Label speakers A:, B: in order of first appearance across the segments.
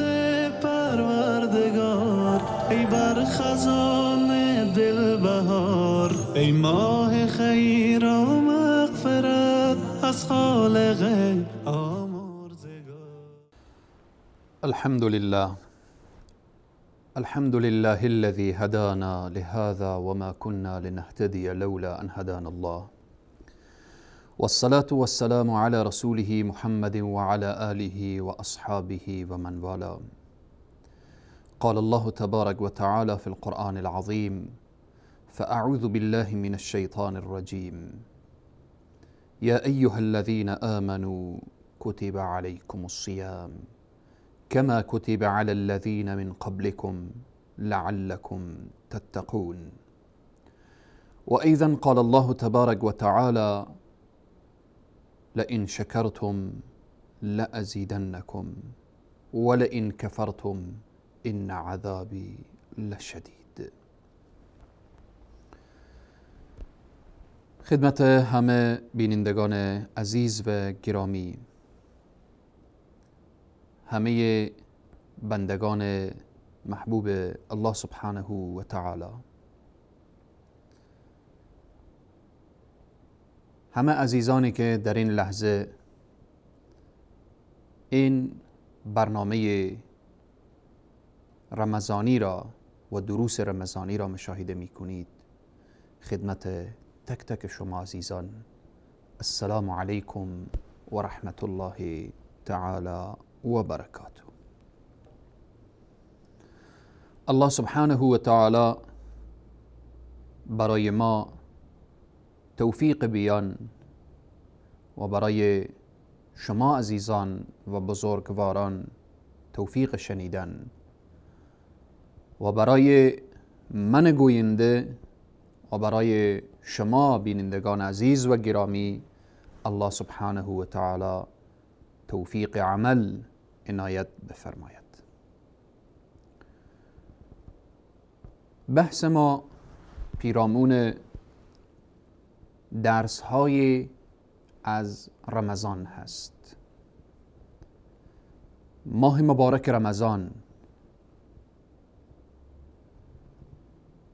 A: رحمت پروردگار، ای بر خزان دل بهار، ای ماه خیر و مغفرت از خالق آمرزگار.
B: الحمد لله، الحمد لله الذي هدانا لهذا وما كنا لنهتدي لولا أن هدانا الله، والصلاة والسلام على رسوله محمد وعلى آله وأصحابه ومن والاه. قال الله تبارك وتعالى في القرآن العظيم: فأعوذ بالله من الشيطان الرجيم، يا أيها الذين آمنوا كتب عليكم الصيام كما كتب على الذين من قبلكم لعلكم تتقون. وأيضا قال الله تبارك وتعالى: لئن شكرتم لأزيدنكم ولئن كفرتم إن عذابي لشدید. خدمت همه بینندگان عزیز و گرامی، همه بندگان محبوب الله سبحانه و تعالی، همه عزیزانی که در این لحظه این برنامه رمضانی را و دروس رمضانی را مشاهده می کنید، خدمت تک تک شما عزیزان السلام علیکم و رحمت الله تعالی و برکاته. الله سبحانه و تعالی برای ما توفیق بیان و برای شما عزیزان و بزرگواران توفیق شنیدن و برای من گوینده و برای شما بینندگان عزیز و گرامی الله سبحانه و تعالی توفیق عمل عنایت بفرماید. بحث ما پیرامون درس های از رمضان هست. ماه مبارک رمضان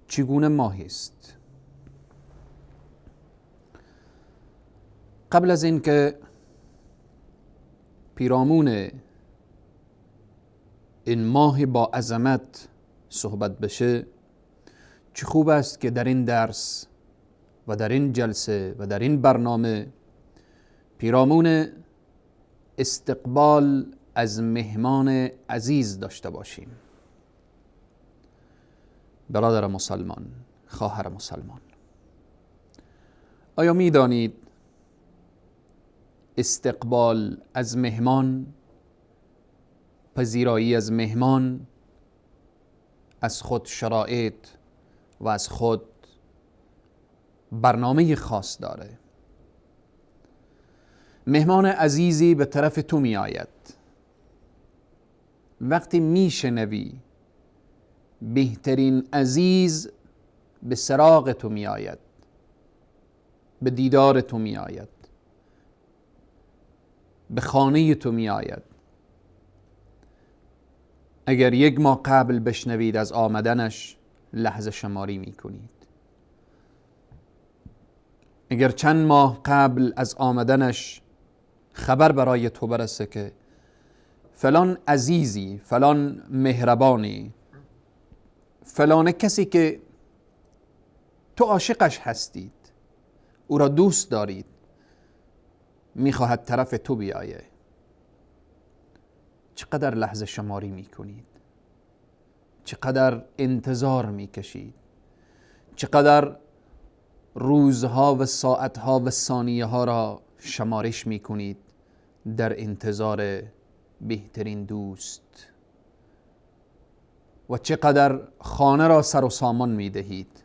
B: چگونه ماهی است؟ قبل از اینکه پیرامون این ماه با عظمت صحبت بشه، چه خوب است که در این درس و در این جلسه و در این برنامه پیرامون استقبال از مهمان عزیز داشته باشیم. برادر مسلمان، خواهر مسلمان، آیا می دانید استقبال از مهمان، پذیرایی از مهمان، از خود شرایط و از خود برنامه خاص داره؟ مهمان عزیزی به طرف تو می آید، وقتی می شنوی بهترین عزیز به سراغ تو می آید، به دیدار تو می آید، به خانه تو می آید، اگر یک ماه قبل بشنوید از آمدنش لحظه شماری می کنید، اگر چند ماه قبل از آمدنش خبر برای تو برسه که فلان عزیزی، فلان مهربانی، فلان کسی که تو عاشقش هستید، او را دوست دارید، میخواهد طرف تو بیایه، چقدر لحظه شماری میکنید، چقدر انتظار میکشید، چقدر روزها و ساعتها و ثانیه ها را شمارش میکنید در انتظار بهترین دوست، و چقدر خانه را سر و سامان میدهید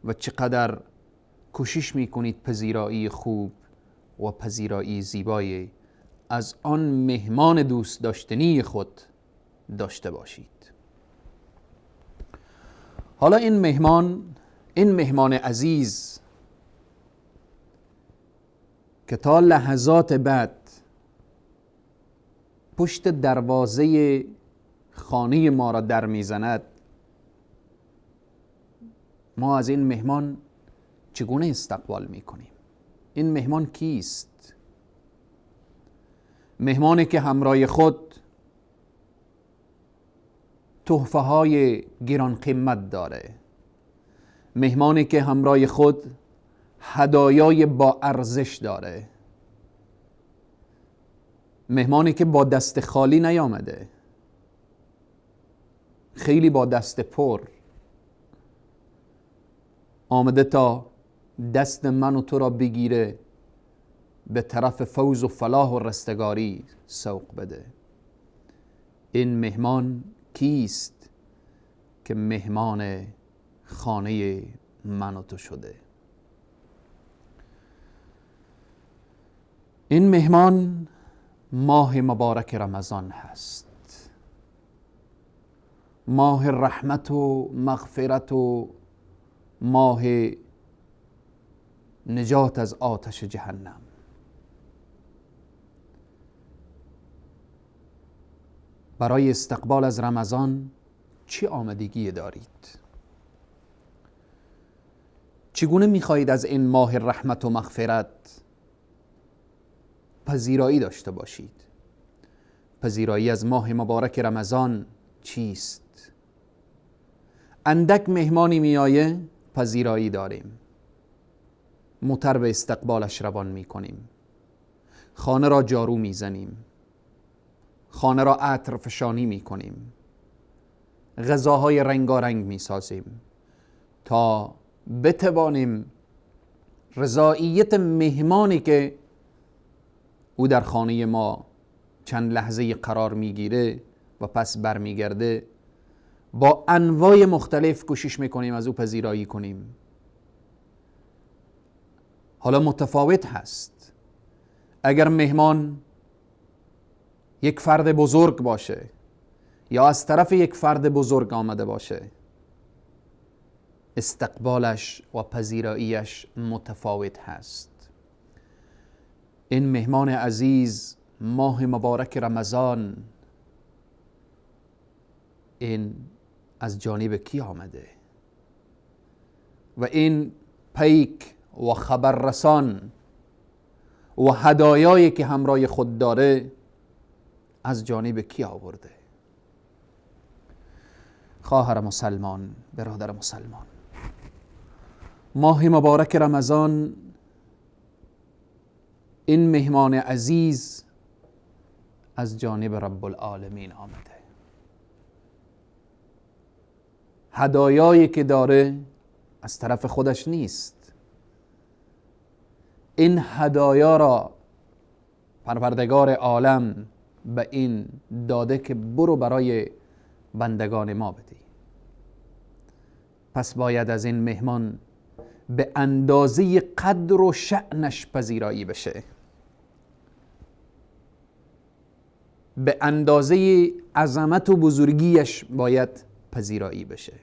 B: و چقدر کوشش میکنید پذیرایی خوب و پذیرایی زیبایی از آن مهمان دوست داشتنی خود داشته باشید. حالا این مهمان، این مهمان عزیز که تا لحظات بعد پشت دروازه خانه ما را در میزند، ما از این مهمان چگونه استقبال میکنیم؟ این مهمان کیست؟ مهمانی که همراه خود تحفه های گران قیمت داره، مهمانی که همراه خود هدایای با ارزش داره، مهمانی که با دست خالی نیامده، خیلی با دست پر آمده تا دست من و تو را بگیره، به طرف فوز و فلاح و رستگاری سوق بده. این مهمان کیست که مهمان خانه من و تو شده؟ این مهمان ماه مبارک رمضان هست، ماه رحمت و مغفرت و ماه نجات از آتش جهنم. برای استقبال از رمضان چه آمادگی دارید؟ چگونه میخواهید از این ماه رحمت و مغفرت پذیرایی داشته باشید؟ پذیرایی از ماه مبارک رمضان چیست؟ اندک مهمانی میایه، پذیرایی داریم، موتر به استقبالش روان میکنیم، خانه را جارو میزنیم، خانه را عطر فشانی میکنیم، غذاهای رنگارنگ میسازیم تا بتوانیم رضاییت مهمانی که او در خانه ما چند لحظه قرار میگیره و پس برمیگرده، با انواع مختلف کوشش میکنیم از او پذیرایی کنیم. حالا متفاوت هست اگر مهمان یک فرد بزرگ باشه یا از طرف یک فرد بزرگ آمده باشه، استقبالش و پذیراییش متفاوت هست. این مهمان عزیز ماه مبارک رمضان، این از جانب کی آمده؟ و این پیک و خبررسان و هدایایی که همراه خود داره از جانب کی آورده؟ خواهر مسلمان، برادر مسلمان، ماه مبارک رمضان، این مهمان عزیز از جانب رب العالمین آمده. هدایایی که داره از طرف خودش نیست. این هدایا را پروردگار عالم به این داده که برو برای بندگان ما بدی. پس باید از این مهمان به اندازه قدر و شأنش پذیرایی بشه، به اندازه عظمت و بزرگیش باید پذیرایی بشه.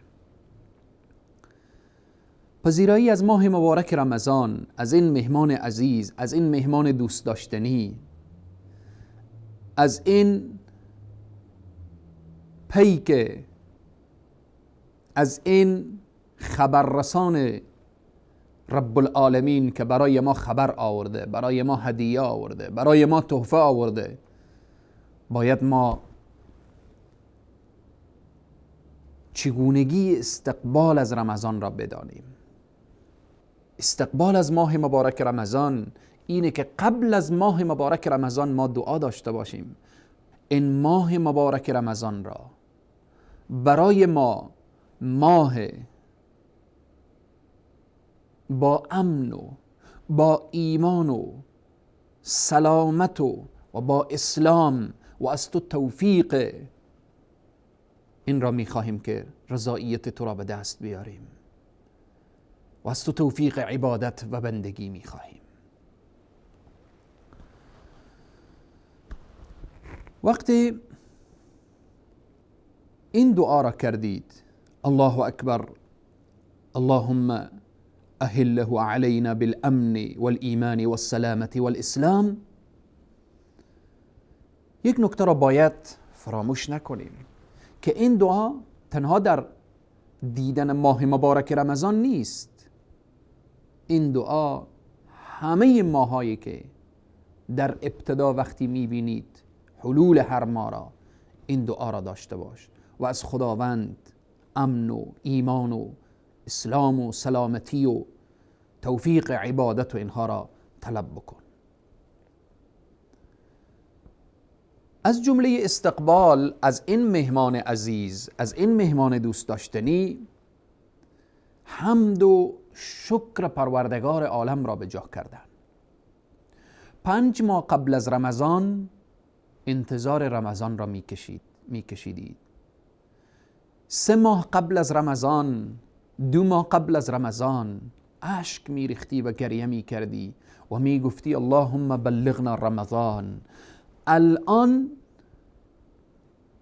B: پذیرایی از ماه مبارک رمضان، از این مهمان عزیز، از این مهمان دوست داشتنی، از این پیک، از این خبررسان رب العالمین که برای ما خبر آورده، برای ما هدیه آورده، برای ما تحفه آورده، باید ما چگونگی استقبال از رمضان را بدانیم. استقبال از ماه مبارک رمضان اینه که قبل از ماه مبارک رمضان ما دعا داشته باشیم. این ماه مبارک رمضان را برای ما ماه با امن و با ایمان و سلامت و با اسلام و از تو توفیق این را میخواهیم که رضاییت تو را به دست بیاریم و از تو توفیق عبادت و بندگی میخواهیم. وقتی این دعا را کردید، الله اکبر، اللهم اهله علينا بالامن والايمان والسلامة والاسلام، یک نکته را باید فراموش نکنیم که این دعا تنها در دیدن ماه مبارک رمضان نیست. این دعا همه ماهایی که در ابتدا وقتی میبینید حلول هر ماه را، این دعا را داشته باش و از خداوند امن و ایمان و اسلام و سلامتی و توفیق عبادت و اینها را طلب بکن. از جمله استقبال از این مهمان عزیز، از این مهمان دوست داشتنی، حمد و شکر پروردگار عالم را به جا کردن. 5 ماه قبل از رمضان انتظار رمضان را میکشیدید. 3 ماه قبل از رمضان، 2 ماه قبل از رمضان اشک میریختی و گریه میکردی و میگفتی اللهم بلغنا رمضان. الان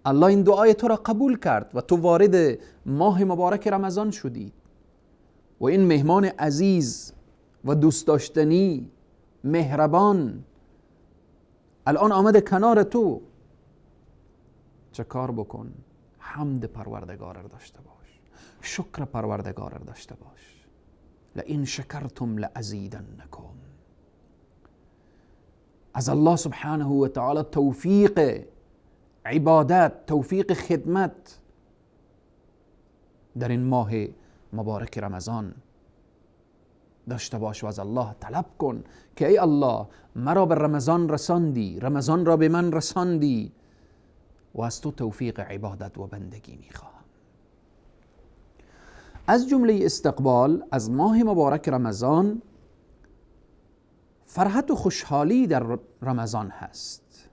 B: الله این دعای تو را قبول کرد و تو وارد ماه مبارک رمضان شدی و این مهمان عزیز و دوست داشتنی مهربان الان آمده کنار تو. چه کار بکن؟ حمد پروردگار را داشته باش، شکر پروردگار را داشته باش. لئن شکرتم لازیدنکم. از الله سبحانه و تعالی توفیق عبادت، توفیق خدمت در این ماه مبارک رمضان داشته باش و از الله طلب کن که ای الله مرا به رمضان رساندی، رمضان را به من رساندی و از تو توفیق عبادت و بندگی میخواهم. از جمله استقبال از ماه مبارک رمضان فرحت و خوشحالی در رمضان هست.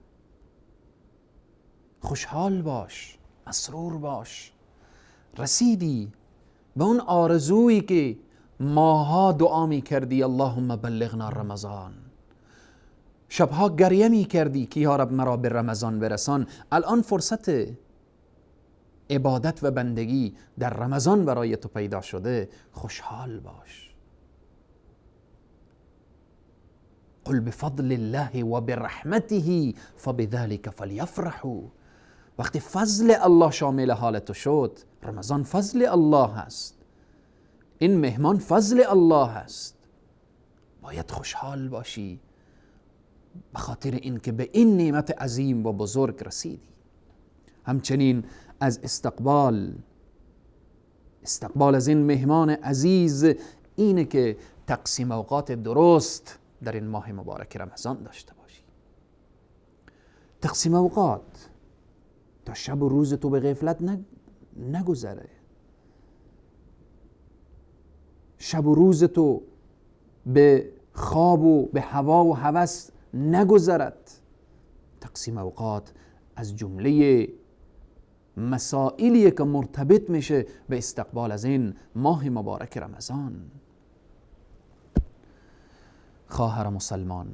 B: خوشحال باش، مسرور باش، رسیدی به اون آرزویی که ماها دعا می کردی اللهم بلغنا رمضان، شبها گریه می کردی که یا رب مرا به رمضان برسان. الان فرصت عبادت و بندگی در رمضان برای تو پیدا شده، خوشحال باش. قل بفضل الله و برحمته فبذلك فلیفرحوا. وقتی فضل الله شامل حال تو شد، رمضان فضل الله هست، این مهمان فضل الله هست، باید خوشحال باشی به خاطر اینکه به این نعمت عظیم و بزرگ رسیدی. همچنین از استقبال از این مهمان عزیز اینه که تقسیم اوقات درست در این ماه مبارک رمضان داشته باشی. تقسیم اوقات تا شب و روز تو به غفلت نگذره، شب و روز تو به خواب و به هوا و هوس نگذرد. تقسیم اوقات از جمله مسائلیه که مرتبط میشه به استقبال از این ماه مبارک رمضان. خواهر مسلمان،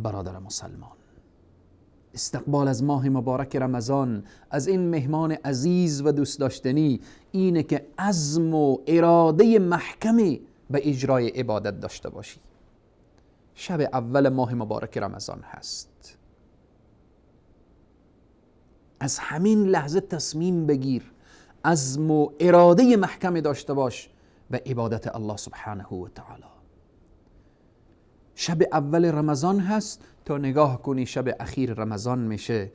B: برادر مسلمان، استقبال از ماه مبارک رمضان، از این مهمان عزیز و دوست داشتنی، اینه که عزم و اراده محکمی به اجرای عبادت داشته باشی. شب اول ماه مبارک رمضان هست، از همین لحظه تصمیم بگیر، عزم و اراده محکمی داشته باش به عبادت الله سبحانه و تعالی. شب اول رمضان هست تا نگاه کنی شب اخیر رمضان میشه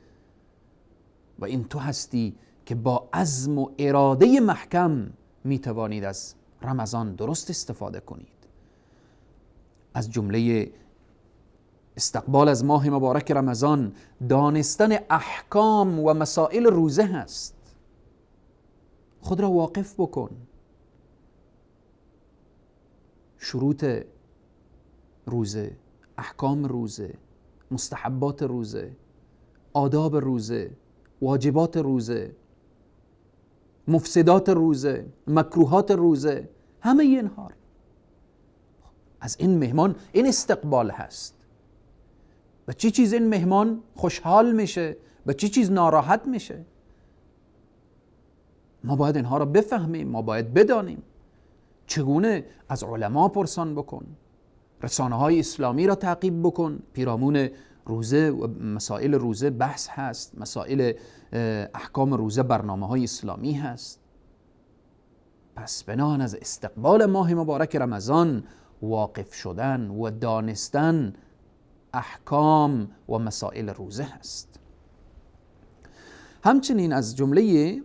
B: و این تو هستی که با عزم و اراده محکم میتوانید از رمضان درست استفاده کنید. از جمله استقبال از ماه مبارک رمضان دانستن احکام و مسائل روزه هست. خود را واقف بکن، شروط روزه، احکام روزه، مستحبات روزه، آداب روزه، واجبات روزه، مفسدات روزه، مکروهات روزه، همه اینها از این مهمان این استقبال هست. به چه چیز این مهمان خوشحال میشه، به چه چیز ناراحت میشه؟ ما باید اینها را بفهمیم، ما باید بدانیم. چگونه؟ از علما پرسان بکن، رسانه های اسلامی را تعقیب بکن، پیرامون روزه و مسائل روزه بحث هست، مسائل احکام روزه برنامه های اسلامی هست. پس بناهن از استقبال ماه مبارک رمضان واقف شدن و دانستن احکام و مسائل روزه هست. همچنین از جمله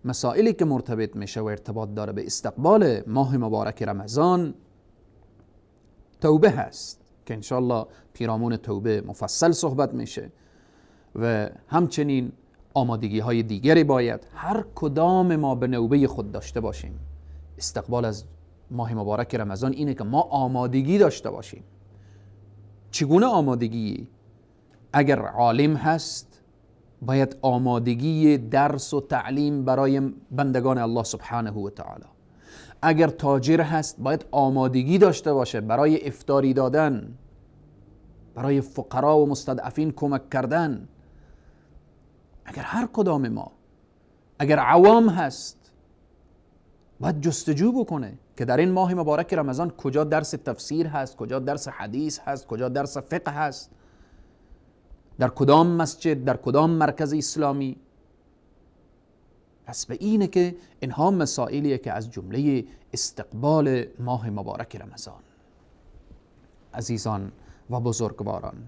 B: مسائلی که مرتبط میشه و ارتباط داره به استقبال ماه مبارک رمضان توبه هست که انشالله پیرامون توبه مفصل صحبت میشه و همچنین آمادگی های دیگری باید هر کدام ما به نوبه خود داشته باشیم. استقبال از ماه مبارک رمضان اینه که ما آمادگی داشته باشیم. چگونه آمادگی؟ اگر عالم هست باید آمادگی درس و تعلیم برای بندگان الله سبحانه و تعالی. اگر تاجر هست باید آمادگی داشته باشه برای افطاری دادن، برای فقرا و مستضعفین کمک کردن. اگر هر کدام ما، اگر عوام هست باید جستجو بکنه که در این ماه مبارک رمضان کجا درس تفسیر هست، کجا درس حدیث هست، کجا درس فقه هست، در کدام مسجد، در کدام مرکز اسلامی. پس به اینه که اینها مسائلیه که از جمله استقبال ماه مبارک رمضان. عزیزان و بزرگواران،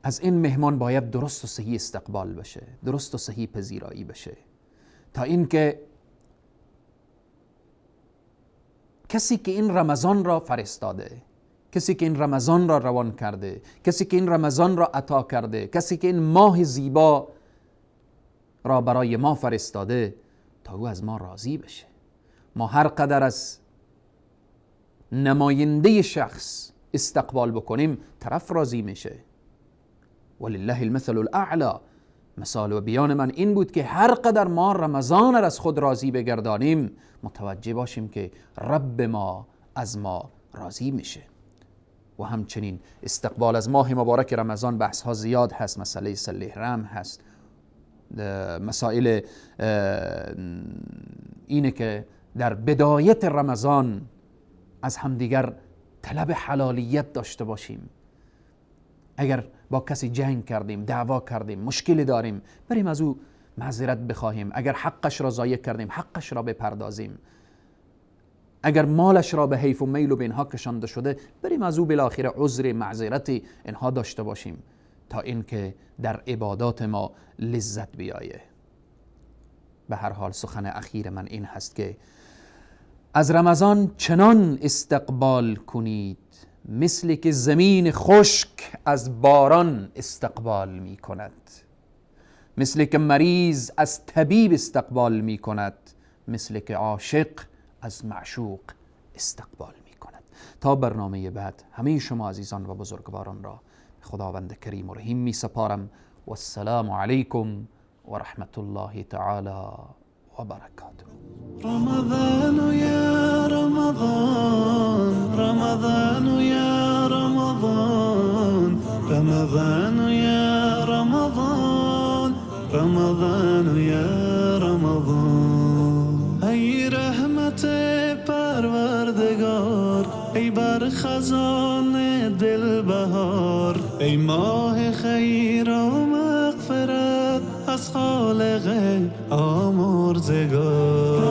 B: از این مهمان باید درست و صحیح استقبال بشه، درست و صحیح پذیرایی بشه، تا اینکه کسی که این رمضان را فرستاده، کسی که این رمضان را روان کرده، کسی که این رمضان را عطا کرده، کسی که این ماه زیبا را برای ما فرستاده، تا او از ما راضی بشه. ما هر قدر از نماینده شخص استقبال بکنیم طرف راضی میشه. ولله المثل الاعلی. مثال و بیان من این بود که هر قدر ما رمضان را از خود راضی بگردانیم متوجه باشیم که رب ما از ما راضی میشه. و همچنین استقبال از ماه مبارک رمضان بحث ها زیاد هست، مسئله صله رحم هست، مسائل اینه که در بدایت رمضان از همدیگر طلب حلالیت داشته باشیم. اگر با کسی جنگ کردیم، دعوا کردیم، مشکلی داریم، بریم از او معذرت بخواهیم. اگر حقش را ضایع کردیم حقش را بپردازیم. اگر مالش را به حیف و میل و به اینها کشانده شده، بریم از او بالاخره عذر معذرتی اینها داشته باشیم تا اینکه در عبادات ما لذت بیایه. به هر حال سخن اخیر من این هست که از رمضان چنان استقبال کنید مثل که زمین خشک از باران استقبال می کند، مثل که مریض از طبیب استقبال می کند، مثل که عاشق از معشوق استقبال می کند. تا برنامه بعد همه شما عزیزان و بزرگواران را خداوند کریم و رحیم می سپارم. و السلام علیکم و رحمت الله تعالی و برکاته.
A: رمضان یا رمضان، رمضان یا رمضان، رمضان یا رمضان، رمضان یا رمضان. ای رحمت پروردگار، ای بر خزان دل بهار، ای ماه خیر و مغفرت از خالق آمرزگار.